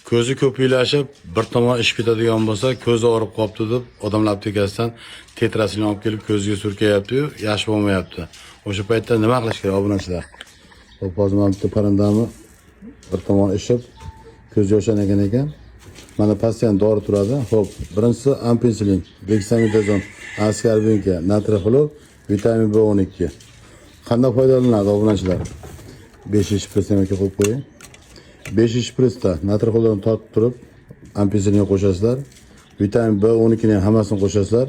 Ko'zi ko'piylashib, bir tomon ishib ketadigan bo'lsa, ko'zi og'rib qolibdi deb odamlar aptekasidan tetrasilin olib kelib ko'ziga surkayapti-yu, yaxshi bo'lmayapti. O'sha paytda nima qilish kerak, obunachilar? Xo'p, hozir mana bitta parrandami bir tomon ishib, ko'z yoshan ekan. Mana pastda ham dori turadi. Xo'p, birinchisi ampicillin, deksametazon, аскорбинка, natriy xlor, vitamin B12. Qanday foydalaniladi, obunachilar? 5 shpris ham qo'yib qo'ying. 5 shprisda natriy xlorni tortib turib, ampicillinga qo'shasizlar. Vitamin B12 ni ham hammasini qo'shasizlar.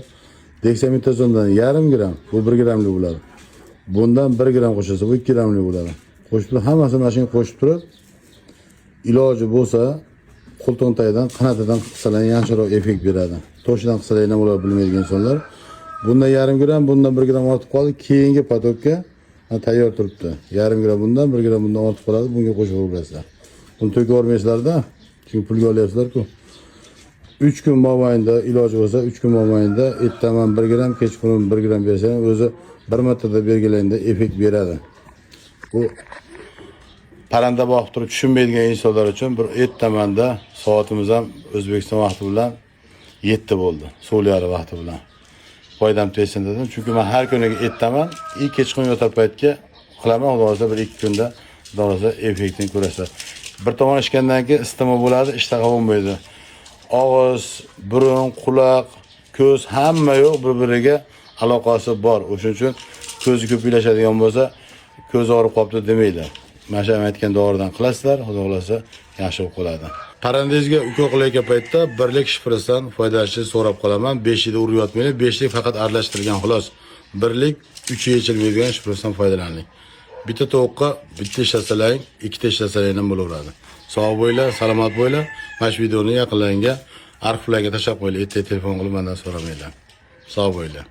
Deksametazondan yarim gramm, bu 1 grammlik bo'ladi. Bundan 1 gramm qo'shasiz, bu 2 grammlik bo'ladi. Qo'shib turib, hammasini mana shunga qo'shib turib, iloji bo'lsa qo'ltiqtagidan, qanatidan qilsalar yaxshiroq effekt beradi. Toshidan qilsalar ham ular bilmaydigan insonlar. Bundan yarim gramm, bundan 1 gramm ortib qoldi. Keyingi поток ka tayyor turibdi. Yarim gramm bundan, 1 gramm bundan ortib qoladi. Bunga qo'shib yuborasizlar. Buni to'kib yubormaysizlarda, chunki pulga olyapsizlar-ku. 3 kun mobaynida, iloji bo'lsa 3 kun mobaynida ertaman 1 gramm, kechqurun 1 gramm bersa ham o'zi bir martada bergilangda effekt beradi. Bu parranda boqib turib tushunmaydigan insonlar uchun bir ertamanda, soatimiz ham O'zbekiston vaqti bilan 7 bo'ldi. So'lyari vaqti bilan. Foydam tegsin dedim. Chunki men har kuniga ertaman, и kechqurun yotar paytga qilaman, xudo xohlasa bir ikki kunda, xudo xohlasa, effektini ko'rasizlar. Bir tomon ichgandan keyin isitma bo'ladi, ishtaha bo'lmaydi. Og'iz, burun, quloq, ko'z, hamma yo'q bir-biriga aloqasi bor. O'shuning uchun ko'zi ko'piylashadigan bo'lsa, ko'z og'rib qolibdi demanglar. Mana shu aytgan doridan qilasizlar, xudo xohlasa yaxshi bo'lib qoladi. Parrandangizga ukol qilayotgan paytda birlik shprisdan foydalanishni so'rab qolaman. 5 likda urib yotmanglar, 5 lik faqat aralashtirilgan xolos. Birlik uchi yechilmaydigan shprisdan foydalaning. Bitta tovuqqa bitta ishlasalaring, ikkita ishlasalaring ham bo'laveradi. Sog' bo'linglar, salomat bo'linglar. Mana shu videoni yaqinlaringga, arxivlarga tashlab qo'yinglar. Ertaga telefon qilib mendan so'ramanglar. Sog' bo'linglar.